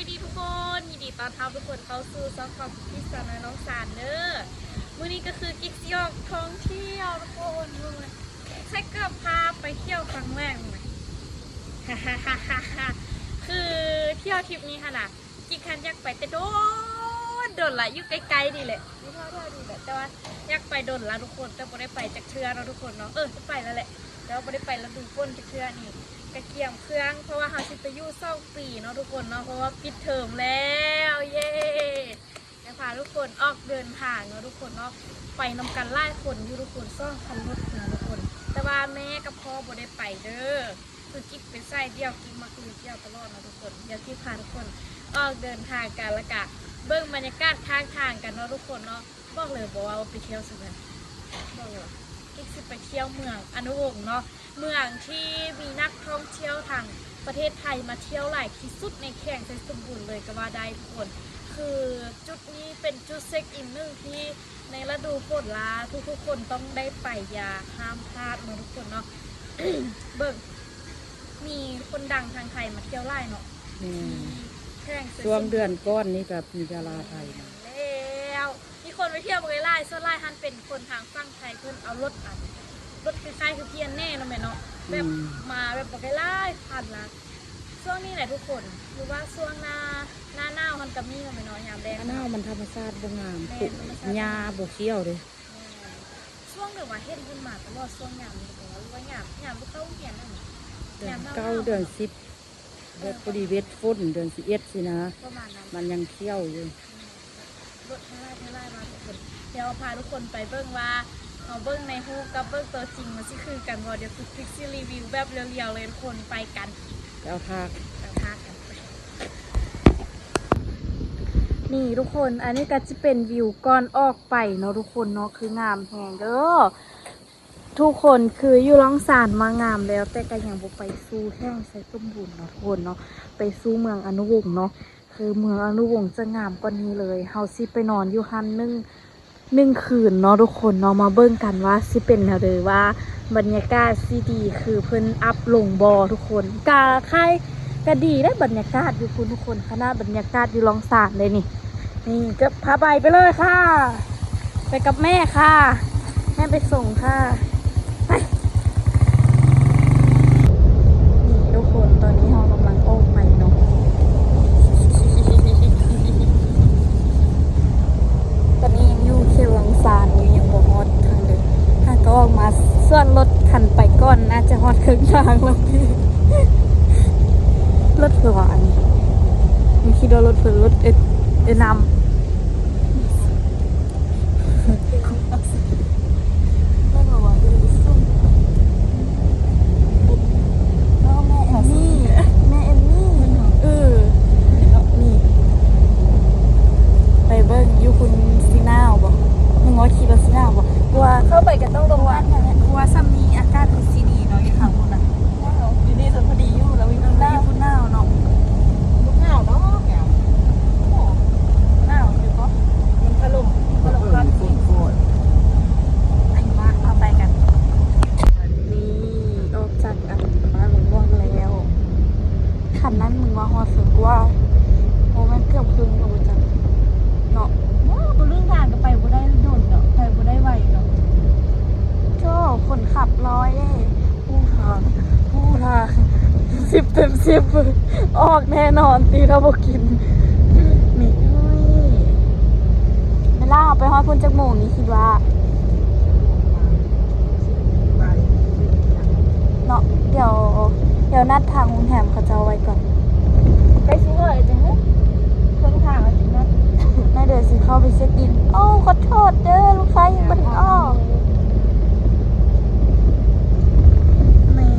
สวัสดีทุกคน ยินดีต้อนรับทุกคนเข้าสู่ช่องของกิกสาวน้อยหนองสานเด้อ มื้อนี้ก็คือกิกสิออกท่องเที่ยวทุกคน ใส่เกือบพาไปเที่ยวครั้งแรกเลย คือเที่ยวทริปนี้หั่นน่ะ กิกหั้นอยากไปแต่โดน โดนละ อยู่ใกล้ๆ นี่แหละ อยู่แถวๆ นี่แหละ แต่ว่าอยากไปโดนละทุกคน แต่บ่ได้ไปจักเทื่อเนาะทุกคนเนาะ เออ ไปแล้วแหละ แต่ว่าบ่ได้ไปฤดูฝนจักเทื่อ นี่ก็เกียมเครื่อง เพราะว่าเฮาสิไปอยู่สองปีเนาะทุกคนเนาะ เพราะว่าปิดเทอมแล้ว เย้ จะพาทุกคนออกเดินทางเนาะทุกคนเนาะ ไปนำกันหลายคนอยู่ทุกคน สองคันรถนะทุกคน แต่ว่าแม่กับพ่อบ่ได้ไปเด้อ คือกิกเป็นสายเดี่ยว กิกมักลุยเดี่ยวตลอดเนาะทุกคน เดี๋ยวกิกพาทุกคนออกเดินทางกัน แล้วกะเบิ่งบรรยากาศข้างทางกันเนาะทุกคนเนาะ บอกเลยบ่ว่าไปเที่ยวไส บอกเลยว่ากิกสิไปเที่ยวเมืองอนุวงศ์เนาะ เมืองที่มีนักท่องเที่ยวทางประเทศไทยมาเที่ยวหลายที่สุดในแขวงไชยสมบูรณ์เลยก็ว่าได้ทุกคน คือจุดนี้เป็นจุดเช็คอินหนึ่งที่ในฤดูฝนลาทุกๆ คนต้องได้ไป อย่าห้ามพลาดเนาะทุกคนเนาะ เบิ่ง มีคนดังทางไทยมาเที่ยวหลายเนาะ แม่น ที่แขวงไชยสมบูรณ์ ช่วงเดือนก่อนนี่ก็มีดาราไทยมา แล้ว มีคนไปเที่ยวบ่หลาย ส่วนหลายหั้นเป็นคนทางฝั่งไทย เพิ่นเอารถ อัน รถคล้ายๆ คือ พีเอ็นเอ เนาะแม่เนาะ แบบ อืม มาแบบบ่หลายคันละ ช่วงนี้แหละทุกคน หรือว่าช่วงหน้า หน้าหนาวหั้นก็มีเนาะแม่เนาะ ยามแลง หน้าหนาวมันธรรมชาติบ่งาม แม่น ธรรมชาติ หญ้าบ่เขียวเด้ แม่น ช่วงแบบว่าเห็นเพิ่นมาตลอด ช่วงยามนี้ หรือว่ายาม ยามบ่เข้าโรงเรียนนั่น เดือน ยามหนาวๆ เก้า เดือนสิบ แบบพอดีเวทฝนเดือนสิบเอ็ดซี้นะ ประมาณนั้น มันยังเขียวอยู่ รถเท่าไรเท่าไรมาทุกคน เดี๋ยวพาทุกคนไปเบิ่งว่า เฮาเบิ่งในรูปกับเบิ่งตัวจริงมันสิคือกันบ่ เดี๋ยวกิกสิรีวิวแบบเรียวๆ เลยทุกคน ไปกัน ไปเอาทาก ไปเอาทากกัน นี่ทุกคน อันนี้ก็สิเป็นวิวก่อนออกไปเนาะทุกคนเนาะ คืองามแฮงเด้อ ทุกคน คืออยู่หนองสานมางามแล้ว แต่ก็ยังบ่ไปสู่แขวงไชยสมบูรณ์เนาะทุกคนเนาะ ไปสู่เมืองอนุวงศ์เนาะ คือเมืองอนุวงศ์จะงามกว่านี้เลย เฮาสิไปนอนอยู่หั้นหนึ่ง หนึ่งคืนเนาะทุกคนเนาะ มาเบิ่งกันว่าสิเป็นแนวใด ว่าบรรยากาศสิดีคือเพิ่นอัปลงบ่ทุกคน กะคล้าย กะดีเด้ บรรยากาศอยู่พุ้นทุกคน ขนาดบรรยากาศอยู่หนองสานเลยนี่ นี่ก็พาไป ไปเลยค่ะ ไปกับแม่ค่ะ แม่ไปส่งค่ะ ไป นี่ทุกคน ตอนนี้เรากำลังออกไปเนาะ ตอนนี้ยังอยู่เขตหนองสานอยู่ ยังบ่ฮอดทางเดิน หากก็ออกมาส่วนรถคันไปก่อน น่าจะฮอดครึ่งทางแล้วพี่ รถหรือว่าอันนี้ มันคิดว่ารถเพิ่น รถเอ็ด เอ็ดนำ แม่เอมมี่ แม่เอมมี่ เออ นี่ ไปเบิ่งอยู่พุ้น สิหนาวบ่ มึงว่าคิดว่าสิหนาวบ่ กลัว เข้าไปก็ต้องระวังนั่นแหละ กลัวส่ำนี้อากาศคือสิดีเนาะ อยู่ทางพุ้นน่ะ อยู่นี่สุดพอดีอยู่ แล้วมีพุ้นหนาว พุ้นหนาวเนาะ พุ้นหนาวเนาะ โอ้ หนาวอยู่บ่ มันถล่ม ถล่มก้อนหิน ไอ้มา เอาไปกัน นี่ ออกจากอันบ้านม่วงแล้ว คันนั้นมึงว่าฮอดสุดกว่า โอ้ แม่นเกือบครึ่งแล้วบ่จักเนาะ โอ้ บ่เรื่องทางก็ไปบ่ได้โดนเนาะ ไปบ่ได้ไวเนาะ โธ่ คนขับร้อยเด้ ผู้ทาง ผู้ทาง สิบเต็มสิบ ออกแน่นอนติ ถ้าบ่กิน นี่ เวลาเฮาไปฮอดพุ้นจักโมงนี่คิดว่า เนาะ เดี๋ยว เดี๋ยวนัดทางโรงแรมเขาเจ้าไว้ก่อน ไปสิเฮ้ย จังเฮ้ย เครื่องทางแล้วจังนัด แม่เดี๋ยวสิเข้าไปเช็คอิน โอ้ ขอโทษเด้อ ลูกค้ายังบ่ทันออก นี่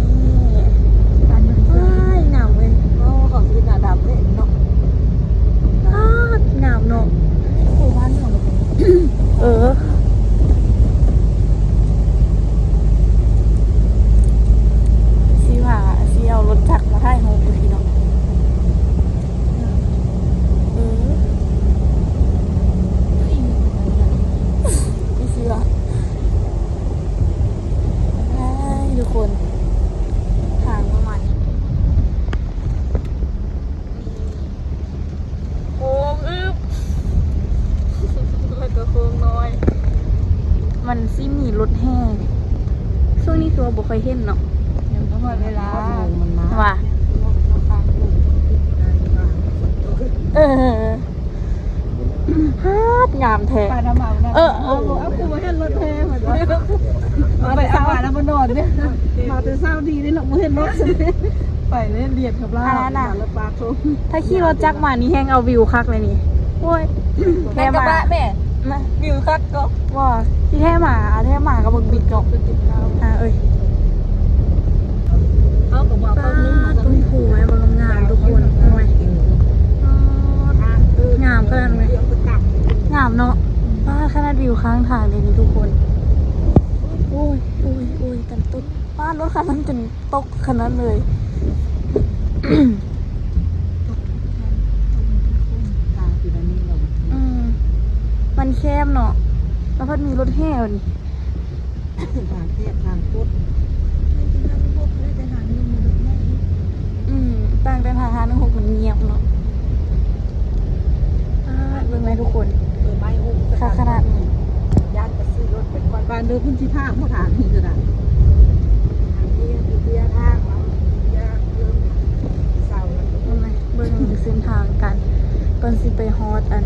อันนี้ ว้าย หนาวเว้ย โอ้ ขอซื้อหน้าดำเด้เนาะ อ้า งามเนาะ นี่คือบ้านของเรา เออ สิว่าสิเอารถจักรมาถ่ายรูปอยู่พี่น้อง เออ อีสิว่า ບໍ່ຄ່ອຍເຫັນເນາະ ຍັງບໍ່ຮອດເວລາ ວ່າ ເອີ ຮາດງາມແທ້ ເອີ ເອີ ເອົາ ເອົາ ກູບໍ່ເຫັນລົດແທ້ ມາແຕ່ເຊົ້າ ມາແຕ່ເຊົ້າດີເດ້ເນາະ ບໍ່ເຫັນລົດ ໄປເລີຍ ລຽນກັບລາວ ອັນນັ້ນນະ ລະປາໂທ ຖ້າຂີ່ລົດຈັກມານີ້ແຮ່ງເອົາວິວຄັກເລີຍນີ້ ໂອ້ຍ ແມ່ນກະບະແມ່ ນະ ວິວຄັກກໍ ບໍ່ ທີ່ແທ້ມາ ແທ້ມາກໍເບິ່ງບິດເນາະ ອ່າ ເອີຍ ເຮົາກໍບອກເຂົາໜຶ່ງ ປາດ ເບິ່ງພູແມ່ ເບິ່ງງາມໆ ທຸກຄົນ ເບິ່ງແມ່ ປາດ ງາມຂະໜາດແມ່ ງາມເນາະ ປາດ ຂະໜາດວິວຂ້າງທາງເດນີ້ທຸກຄົນ ໂອ້ຍ ໂອ້ຍ ໂອ້ຍ ກັນຕົກ ປາດ ລົດຄັນນັ້ນຈົນ ຕົກຂະໜາດເລີຍ ອືມ ມັນແຄບເນາະ ແລ້ວພັດມີລົດແຫ່ນີ້ ທາງແຄບທາງຄົດ ອືມ ຕ່າງແຕ່ທາງຫ້າໜຶ່ງຫົກມັນງຽບເນາະ. ອ່າ ເບິ່ງແລ້ວທຸກຄົນ ເອີ ໄມ້ໂອ້ ຄັກຂະໜາດ ຢ້ານໄປຊື້ລົດໄປກ່ອນ ບ້ານເດີ ເພິ່ນຊິພາບໍ່ຖາມນີ້ກໍໄດ້ ທາງເດີ ທາງເດີທາງເອົາ ຢ່າເລີ່ມເຊົາແລ້ວ ເບິ່ງເສັ້ນທາງກັນ ກ່ອນຊິໄປຮອດອັນ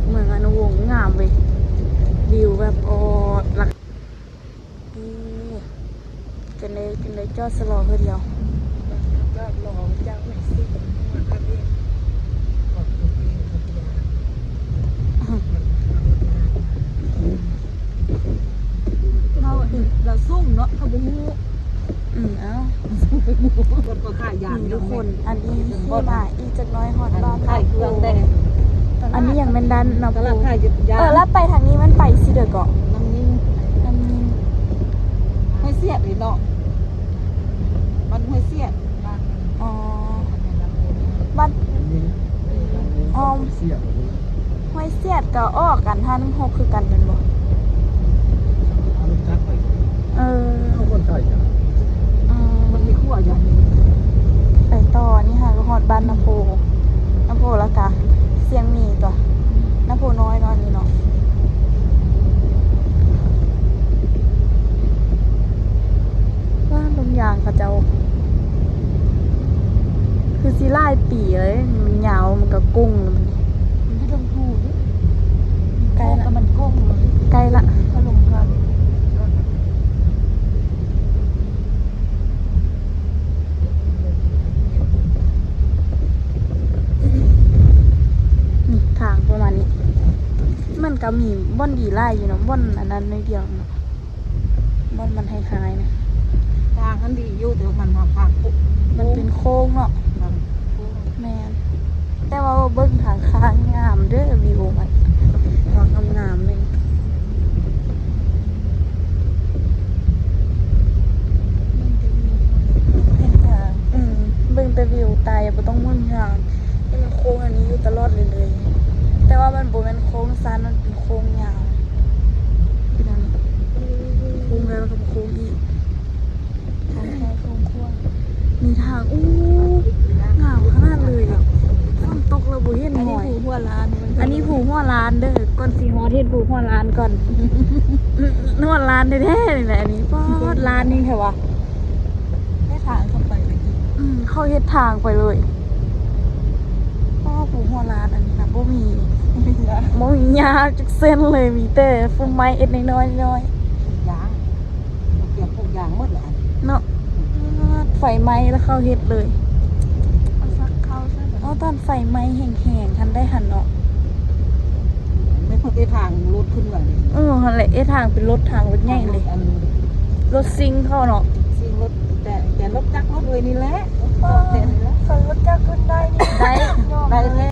ເມືອງອະນຸວົງ ງາມເວີຍ ວິວແບບ ໂອ້ ຫຼັກ ເອີ ຈັ່ງໃດ ຈັ່ງໃດ ຈອດຊະລໍເທື່ອດຽວ ຈອດລໍ ຈອດໄວ້ຊິ ເຮົາ ລາວສູງເນາະ ເຮົາບໍ່ຮູ້ ອືມ ເອົ້າ ລົດກໍຂາຍຢາງ ນີ້ທຸກຄົນ ອັນນີ້ຂີ່ມາອີກຈັກໜ້ອຍຮອດບ້ານ ຂາຍເຄື່ອງແດ່ ອັນນີ້ຍັງແມ່ນດ້ານນະ ຕະຫຼາດຂາຍຢາງ ເອີ ແລ້ວໄປທາງນີ້ມັນໄປຊິເດີເກາະ ນ້ຳຍິງ ນ້ຳຍິງ ຫ້ວຍສຽດເດເນາະ ບ້ານຫ້ວຍສຽດ ອໍ ບ້ານ ອໍ ຫ້ວຍສຽດກໍອອກກັນ ຫ້າໜຶ່ງຫົກຄືກັນແມ່ນບໍ່? ເອີ ເອີ ມັນມີຂົວຢູ່ ໄປຕໍ່ນີ້ຫາກໍຮອດບ້ານນາໂພ ນາໂພ ແລ້ວກະຊຽງໝີ່ຕົວະ ນາໂພນ້ອຍເນາະ ອັນນີ້ເນາະ. ວ່າລົມຢາງເຂົາເຈົ້າ ຄືຊິຫຼາຍປີເລີຍ ມັນຍາວ ມັນກະກຸ້ງ ມັນຢູ່ເທິງພູ ໃກ້ລະ ມັນກຸ້ງ ໃກ້ລະ ເຂົາລົງກັນ ນີ້ທາງປະມານນີ້ ມັນກະມີບ່ອນດີຫຼາຍຢູ່ເນາະ ບ່ອນອັນນັ້ນໜ້ອຍດຽວເນາະ. ບ່ອນມັນໄຮໆນະ ທາງຫັ້ນດີຢູ່ ແຕ່ວ່າມັນທາງໂຄ້ງ ມັນເປັນໂຄ້ງເນາະ ທາງໂຄ້ງ ແມ່ນ ແຕ່ວ່າເບິ່ງທາງຂ້າງງາມເດີ ວິວມັນ ທາງງາມໆເລີຍ ເບິ່ງແຕ່ວິວ ອືມ ເບິ່ງແຕ່ວິວຕາຍ ບໍ່ຕ້ອງເບິ່ງທາງ ແຕ່ມັນໂຄ້ງອັນນີ້ຢູ່ຕະຫຼອດເລີຍ ແຕ່ວ່າມັນບໍ່ແມ່ນໂຄ້ງຊັນ ມັນເປັນໂຄ້ງຍາວ ໂຄ້ງແລ້ວກໍໂຄ້ງອີກ ໂຄ້ງຊ້າຍໂຄ້ງຂວາ ມີທາງ ໂອ້ ງາມຂະໜາດເລີຍ ຝົນຕົກແລ້ວບໍ່ເຫັນຫອຍ ອັນນີ້ພູຫົວລ້ານ ອັນນີ້ພູຫົວລ້ານເດີ ກ່ອນຊິຮອດເຫັນພູຫົວລ້ານກ່ອນ ຫົວລ້ານແທ້ໆນີ້ແຫຼະ ອັນນີ້ ປາດ ລ້ານແຮງແທ້ວະ. ເຮັດທາງເຂົ້າໄປເລີຍຕິ ອືມ ເຂົາເຮັດທາງໄປເລີຍ ອໍ ພູຫົວລ້ານອັນນີ້ນະ ບໍ່ມີ ບໍ່ມີຫຍ້າຈັກເສັ້ນເລີຍ ມີແຕ່ຟຸ່ມໄມ້ເອັດນ້ອຍໆ ຢາງ ກຽມປູກຢາງໝົດແຫຼະ ເນາະ ອືມ ໄຟໄໝ້ແລ້ວເຂົາເຮັດເລີຍ ເອົາສັກເຂົ້າໃສ່ ອໍ ຕອນໄຟໄໝ້ແຮງໆ ຫັ້ນໄດ້ຫັ້ນເນາະ ແມ່ນເພິ່ນເຮັດທາງລົດຂຶ້ນວ່ານີ້ ເອີ ຫັ້ນແຫຼະ ເຮັດທາງເປັນລົດ ທາງລົດໃຫຍ່ເລີຍ ລົດຊິງເຂົາເນາະ ຊິງລົດ ແຕ່ ແຕ່ລົດຈັກລົດເອີຍນີ້ແຫຼະ ເອີ ແຕ່ນີ້ແຫຼະ ຄັນລົດຈັກຂຶ້ນໄດ້ນີ້ ໄດ້ ໄດ້ແທ້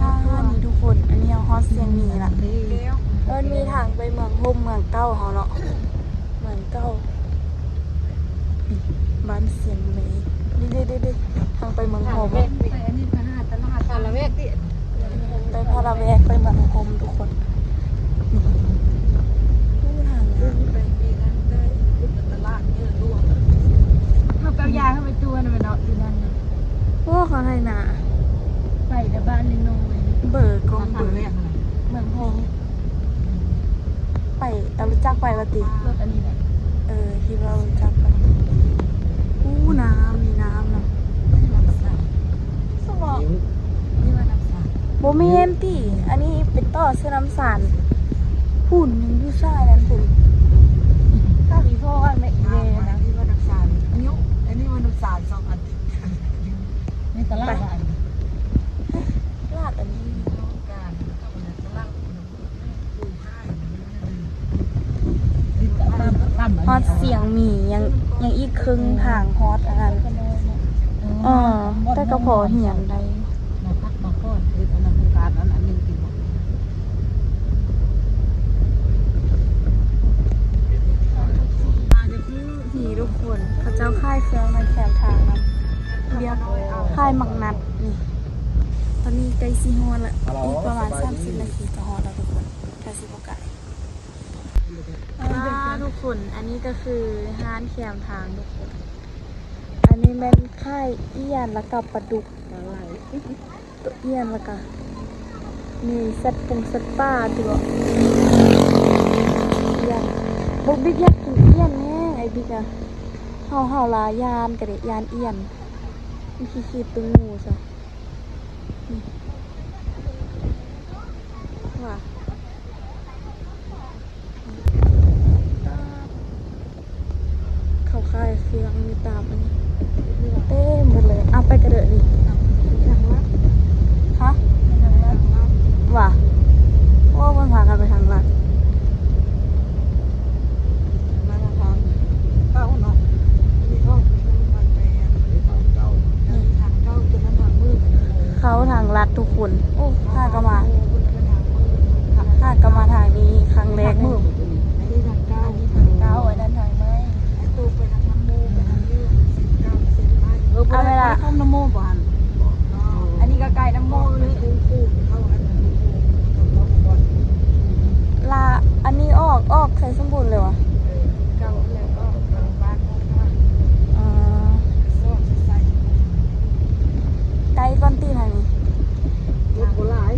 ອ່າ ນີ້ທຸກຄົນ ອັນນີ້ເຮົາຮອດຊຽງໝີ່ລະ ເອີ ມີທາງໄປເມືອງຫົ່ມ ເມືອງເກົ່າເຮົາເນາະ ເມືອງເກົ່າ ບ້ານຊຽງໝີ່ ເດ້ໆໆ ທາງໄປເມືອງຫົ່ມ ໄປອັນນີ້ ໄປຫາຕະຫຼາດ ໄປພາລາແວກ ໄປເມືອງຫົ່ມທຸກຄົນ ນີ້ ໂອ້ ທາງງາມ ໄປມີນັ້ນໄດ້ ຕະຫຼາດເຍອະຫຼວງ ເຮົາໄປເອົາຢາເຮົາໄປຕົວະນະແມ່ນເນາະ ຢູ່ນັ້ນນະ ໂອ້ ເຂົາໄຖນາ ໄປແຕ່ບ້ານນ້ອຍໆ ເບີກອງເບີ ເມືອງຫົ່ມ ໄປ ເອົາລົດຈັກໄປວ່າຕິ ລົດອັນນີ້ແຫຼະ ເອີ ເອີ ທີ່ວ່າຮູ້ຈັກກັນ. ອູ້ ນ້ຳ ມີນ້ຳນຳ. ນ້ຳໃສ. ສະເໝາະ. ນີ້ວ່ານ້ຳໃສ. ບໍ່ແມ່ນຕິ ອັນນີ້ໄປຕໍ່ໃສ່ນ້ຳສານພຸ້ນ ຍັງຢູ່ສາຍນັ້ນພຸ້ນ. ຖ້າມີພໍ່ອັນແມ່ ແມ່ນະ. ນີ້ວ່ານ້ຳສານ. ນີ້ ອັນນີ້ວ່ານ້ຳສານ ສອງອັນຕິດກັນ. ນີ້ຕະຫຼາດ. ຕະຫຼາດອັນນີ້. ການ ຕະຫຼາດ. ຮອດຊຽງໝີ ຍັງ ຍັງອີກເຄິ່ງທາງຮອດອັນນັ້ນ. ເອີ ແຕ່ກໍພໍຮຽນໄດ້. ມາພັກມາຜ່ອນ ເຮັດອັນນັ້ນ ໂຄງການອັນ ອັນໜຶ່ງຕິ. ນີ້ທຸກຄົນ ເຂົາເຈົ້າຂາຍເຄື່ອງໃນແຄມທາງນຳ. ວຽກຂາຍໝາກນັດນີ້. ຕອນນີ້ໃກ້ຊິຮອດລະ ອີກປະມານສາມສິບນາທີກໍຮອດລະທຸກຄົນ ຖ້າຊິບໍ່ໄກ. ອ່າ ທຸກຄົນ ອັນນີ້ກໍຄືຮ້ານແຄມທາງທຸກຄົນ. ອັນນີ້ແມ່ນຂາຍອຽນ ແລ້ວກໍປາດຸກ ປາໄຫຼ ອຽນ ແລ້ວກໍມີສັດປົງສັດປ່າຕິເບາະ. ອຽນ ບັກບິກຢາກກິນອຽນແຮງ ອ້າຍບິກອະ. ເຮົາ ເຮົາລະຢ້ານກະເດ ຢ້ານອຽນ ມັນຂີ້ຂິດຕຶງໝູຊະ. ນີ້ ວ່າ ເຂົາຂາຍເຄື່ອງຢູ່ຕາມອັນນີ້ເຕັມໝົດເລີຍ. ເອົາໄປກະເດີນີ້. ທາງລັດ. ຮະ? ໄປທາງລັດ. ວ່າ ໂອ້ ເພິ່ນພາກັນໄປທາງລັດ. ມາທາງເກົ່າເນາະ ນີ້ອອກໄປທາງໃໝ່. ນີ້ທາງເກົ່າ ທາງເກົ່າ ຕົວນັ້ນທາງມື ເຂົ້າທາງລັດທຸກຄົນ. ໂອ້ ພາກັນມາ ພາກັນມາທາງນີ້ຄັ້ງແລກ. ອັນນີ້ທາງເກົ່າ ອັນນັ້ນທາງໃໝ່. ໄປທາງນ້ຳໂມ ໄປທາງນີ້ ເສັ້ນເກົ່າ ເສັ້ນໃໝ່. ເອີ ບໍ່ໄດ້ໄປທາງນ້ຳໂມບໍ່ຫັ້ນ? ອັນນີ້ກໍໃກ້ນ້ຳໂມເລີຍ. ລະອັນນີ້ອອກ ອອກໄຊສົມບູນເລີຍຫວາ? ເອີ ເກົ່າແລ້ວກໍເຂົ້າບ້ານອອກມາ. ອໍ ໃກ້ກ່ອນຕິທາງນີ້. ລົດບໍ່ຫຼາຍ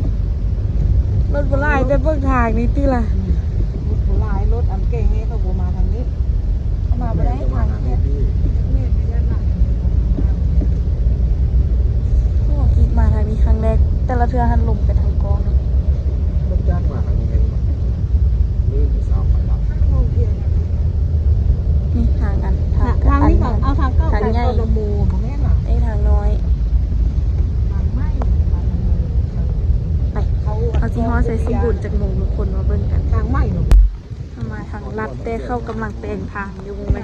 ລົດບໍ່ຫຼາຍ ແຕ່ເບິ່ງທາງນີ້ຕິລະ. ອືມ ລົດບໍ່ຫຼາຍ ລົດອັນແກ່ແຮງເຂົາບໍ່ມາທາງນີ້. ເຂົ້າມາບໍ່ໄດ້ທາງແຄບ. ໂອ້ ກິກມາທາງນີ້ຄັ້ງແລກ ແຕ່ລະເທື່ອຫັ້ນລົງໄປທາງກ້ອງເນາະ. ລົດຈັກມາທາງນີ້ແຮງ ນີ້ທາງອັນ ທາງ ທາງນີ້ກໍເອົາທາງເກົ່າໄປ ທາງໃຫຍ່ ທາງນ້ຳໂມບໍ່ແມ່ນຫວາ? ເອີ ທາງນ້ອຍ ທາງໃໝ່ ທາງນ້ຳໂມ. ໄປ ເຮົາຊິຮອດໄຊສົມບູນຈັກໂມງທຸກຄົນ ມາເບິ່ງກັນ. ທາງໃໝ່ເນາະ. ເຮົາມາທາງລັດ ແຕ່ເຂົາກຳລັງແປງທາງຢູ່ ເບິ່ງແຫຼະ.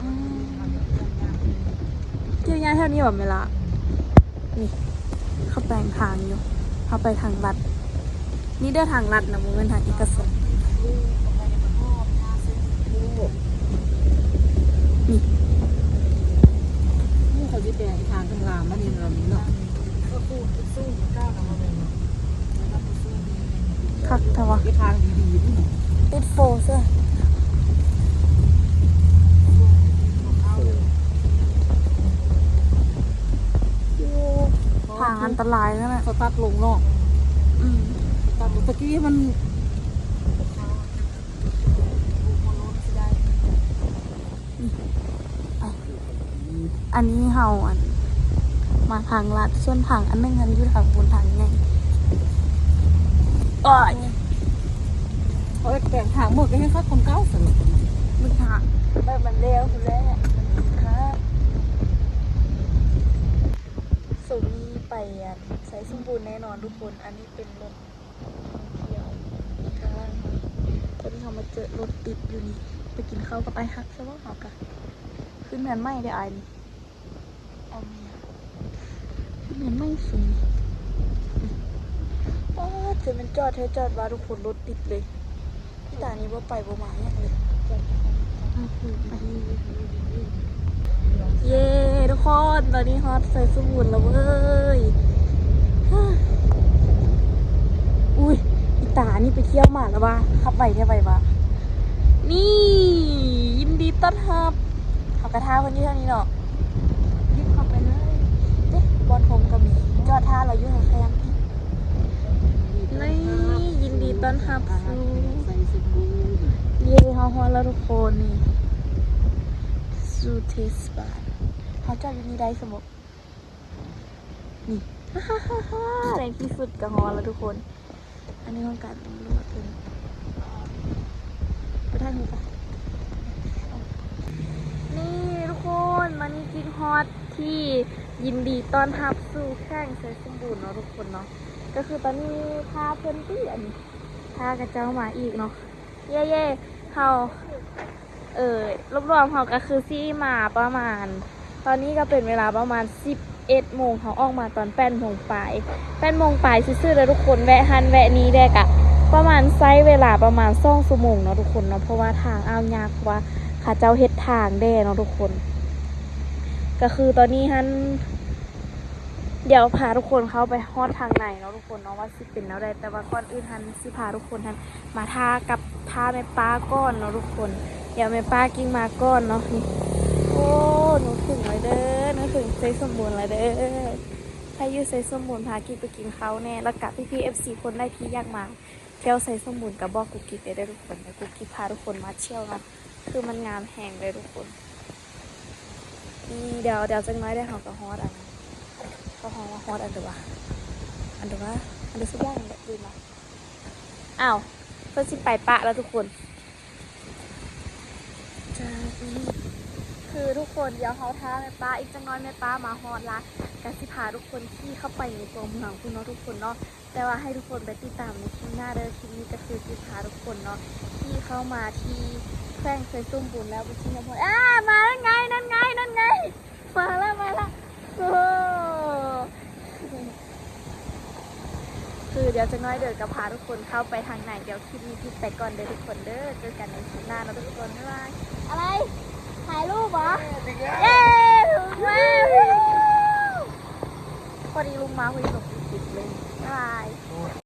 ອືມ ກ່ຽວຫຍ້າແຖວນີ້ບໍ່ແມ່ນລະ? ນີ້ ເຂົາແປງທາງຢູ່ ເຮົາໄປທາງລັດ. ນີ້ເດີທາງລັດນະ ບໍ່ແມ່ນທາງເອກະຊົນ. ນີ້ ໂອ້ ເຂົາຊິແປງທາງຂ້າງລ່າງມານີ້ເນາະ. ຄັກແທ້ວະ ຕິດໂຟເຊີ. ໂອ້ ທາງອັນຕະລາຍນັ້ນນະ. ເຂົາຕັດລົງເນາະ. ອືມ ຕັດລົງ ຕະກີ້ມັນ ອັນນີ້ເຮົາ ອັນ ມາທາງລັດ ສ່ວນທາງອັນໜຶ່ງຫັ້ນຢູ່ທາງພຸ້ນ ທາງໃຫຍ່. ໂອ້ຍ ເຂົາເຮັດແປງທາງໝົດ ກໍຍັງຄັກກວ່າເກົ່າຊັ້ນ. ມັນທາງແບບມັນແລ້ວພຸ້ນແຫຼະ. ຄັກ ສົມນີ້ໄປ ອັນ ໄຊສົມບູນແນ່ນອນທຸກຄົນ. ອັນນີ້ເປັນລົດ ທ່ອງທ່ຽວຂ້າງຫຼັງ. ຕອນນີ້ເຮົາມາເຈີລົດຕິດຢູ່ນີ້ ໄປກິນເຂົ້າກັບອ້າຍຮັກຊະບໍ່? ເຮົາກະຂຶ້ນເຮືອນໃໝ່ເດ້ອ້າຍນີ້. ເອົາເມຍ ຂຶ້ນເຮືອນໃໝ່ຊຸມ. ປາດ ຈະແມ່ນຈອດແທ້ຈອດວ່າທຸກຄົນ ລົດຕິດເລີຍ. ອີຕານີ້ບໍ່ໄປບໍ່ມາຫຍັງເລີຍ. ເຢ້ ທຸກຄົນ ຕອນນີ້ຮອດໄຊສົມບູນແລ້ວເວີຍ. ອຸ້ຍ ອີຕານີ້ໄປທ່ຽວມາແລ້ວວ່າ ຂັບໄວແທ້ໄວວ່າ. ນີ້ ຍິນດີຕ້ອນຮັບ. ເຮົາກະຖ້າເພິ່ນຢູ່ແຖວນີ້ເນາະ. ຍິບເຂົ້າໄປເລີຍ. ເດ້ ບ່ອນໂຮມກໍມີ ຈອດຖ້າລາວຢູ່ແຄມໆ. ນີ້ ຍິນດີຕ້ອນຮັບສູ່ ເຢ້ ເຮົາ ຮອດແລ້ວທຸກຄົນ ນີ້ ຊູເທສບານ ເຮົາຈອດຢູ່ນີ້ໄດ້ຊັ້ນບໍ່? ນີ້ ໃນທີ່ສຸດກໍຮອດແລ້ວທຸກຄົນ. ອັນນີ້ຫ້ອງການຕຳຫຼວດເພິ່ນ ໄປທາງນີ້ປະ. ນີ້ທຸກຄົນ ມານີ້ຈິກຮອດທີ່ຍິນດີຕ້ອນຮັບສູ່ແຂວງໄຊສົມບູນເນາະທຸກຄົນເນາະ. ກໍຄືຕອນນີ້ຖ້າເພິ່ນຕິ ອັນນີ້ ຖ້າເຂົາເຈົ້າມາອີກເນາະ. ເຢ້ໆ ເຮົາ ເອີ ລວມໆ ເຮົາກໍຄືຊິມາປະມານ ຕອນນີ້ກໍເປັນເວລາປະມານສິບເອັດໂມງ ເຮົາອອກມາຕອນແປດໂມງປາຍ ແປດໂມງປາຍຊື່ໆ ເດີທຸກຄົນ. ແວະຫັ້ນແວະນີ້ແດ່ ກະປະມານ ໃຊ້ເວລາປະມານສອງຊົ່ວໂມງເນາະທຸກຄົນເນາະ ເພາະວ່າທາງອ້າວຍາກ ເພາະວ່າເຂົາເຈົ້າເຮັດທາງແດ່ເນາະທຸກຄົນ. ກໍຄືຕອນນີ້ຫັ້ນ ດຽວພາທຸກຄົນເຂົ້າໄປຮອດທາງໃນເນາະທຸກຄົນເນາະ ວ່າຊິເປັນແນວໃດ. ແຕ່ວ່າກ່ອນອື່ນຫັ້ນ ຊິພາທຸກຄົນຫັ້ນມາຖ້າກັບ ຖ້າແມ່ປ້າກ່ອນເນາະທຸກຄົນ. ດຽວແມ່ປ້າກິ້ງມາກ່ອນເນາະ. ນີ້ ໂອ້ ໜູເຖິງແລ້ວເດີ ໜູເຖິງໄຊສົມບູນແລ້ວເດີ. ໃຜຢູ່ໄຊສົມບູນ ພາກິ້ງໄປກິນເຂົ້າແດ່ ແລ້ວກະພີ່ໆ ເອັຟຊີ ຄົນໃດທີ່ຢາກມາທ່ຽວໄຊສົມບູນ ກະບອກກຸກກິກໄດ້ເດີທຸກຄົນ. ດຽວກຸກກິກພາທຸກຄົນມາທ່ຽວເນາະ ຄືມັນງາມແຮງເລີຍທຸກຄົນ. ນີ້ ດຽວ ດຽວຈັກໜ້ອຍເດ ເຮົາກໍຮອດອັນ ເຂົາຮ້ອງວ່າຮອດອັນໃດວະ ອັນໃດວະ ອັນໃດສັກຢ່າງແຫຼະ ລືມລະ. ອ້າວ ເພິ່ນຊິໄປປະແລ້ວທຸກຄົນ. ຈ້າ ຄືທຸກຄົນ ດຽວເຮົາຖ້າແມ່ປ້າ ອີກຈັກໜ້ອຍແມ່ປ້າມາຮອດລະ ກະຊິພາທຸກຄົນຂີ່ເຂົ້າໄປໃນຕົວເມືອງພຸ້ນເນາະທຸກຄົນເນາະ. ແຕ່ວ່າໃຫ້ທຸກຄົນໄປຕິດຕາມໃນຄລິບໜ້າເດີ. ຄລິບນີ້ກໍຄືຊິພາທຸກຄົນເນາະ ຂີ່ເຂົ້າມາທີ່ແຂວງໄຊສົມບູນແລ້ວ ໄປທີ່ນຳຮອດ ອາ ມາແລ້ວໄງ ນັ້ນໄງ ນັ້ນໄງ ມາແລ້ວ ມາແລ້ວ. ໂອ້ ຄືດຽວຈັກໜ້ອຍເດີ ກໍພາທຸກຄົນເຂົ້າໄປທາງໃນ. ດຽວຄລິບນີ້ປິດໄປກ່ອນເດີທຸກຄົນເດີ ເຈີກັນໃນຄລິບໜ້າເນາະທຸກຄົນ. ບາຍບາຍ. ອະໄລ ຖ່າຍຮູບເບາະ? ເຢ້ ເຖິງແລ້ວ ພໍດີລຸງມາພໍດີ ລົງຄລິບເລີຍ. ບາຍບາຍ.